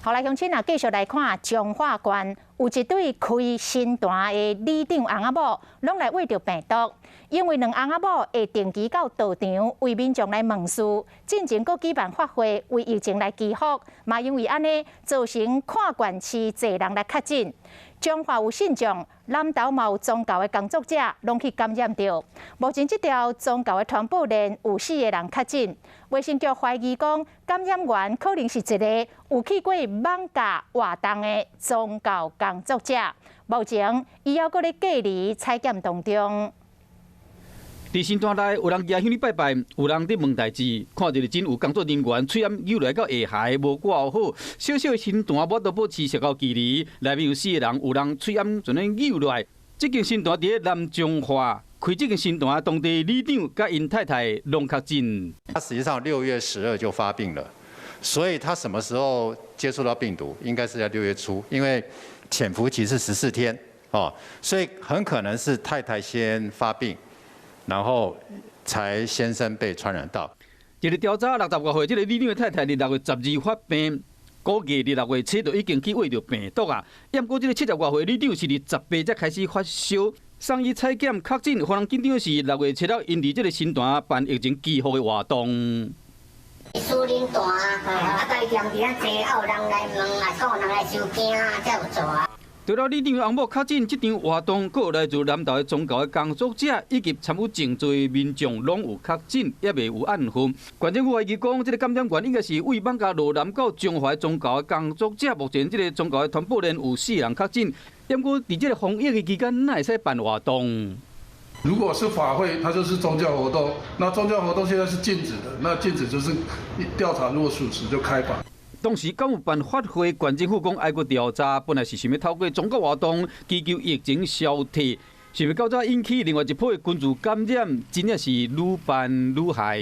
好來，鄉親啊，繼續來看彰化縣有一對開神壇的里長翁仔某，攏來穢著病毒。因為兩翁仔某會定期到道場為民眾來問事，進前閣舉辦法會為疫情來祈福，嘛因為按呢造成跨縣市濟人來確診。彰化有信眾，南投嘛有宗教的工作者，攏去感染著。目前這條宗教的傳播鏈有四個人確診，衛生局懷疑講感染源可能是一個有去過艋舺活動的宗教工作者。目前伊猶閣咧隔離採檢當中。佇神壇內有人舉香咧拜拜，有人佇問代誌，看著真有工作人員喙罨扭來到下頦無掛好，小小的神壇無法度保持社交距離，內面有四個人，有人喙罨就按呢扭來。這間神壇佇咧南彰化，開這間神壇當地里長佮𪜶太太攏確診。他實際上6月12就發病了，所以他什麼時候接觸到病毒，應該是在6月初，因為潛伏期是14天，哦，所以很可能是太太先發病，然後才先生被傳染到。一個調查60外歲，這個里長的太太佇6月12發病，估計佇6月7就已經去穢著病毒啊。毋過這個70外歲里長是佇18才開始發燒，送醫採檢確診，予人緊張的是6月7日，𪜶佇這個神壇辦疫情祈福的活動。私人壇啊，家己踮佇遐坐，啊有人來問啊，有人來收驚啊，才有做啊。除了里長翁某確診，這場活動閣有來自南投的宗教的工作者以及參與靜坐的民眾攏有確診，猶未有按分。縣政府懷疑講，這個感染源應該是為艋舺羅南到彰化宗教的工作者。目前這個宗教的傳播鏈有四人確診，毋過佇這個防疫的期間，哪會使辦活動？如果是法會，它就是宗教活動。那宗教活動現在是禁止的，那禁止就是調查，如果屬實就開罰。當時敢有辦法會，縣政府講愛閣調查，本來是想欲透過宗教活動祈求疫情消退，想袂到才引起另外一波的群聚感染，真正是愈辦愈害。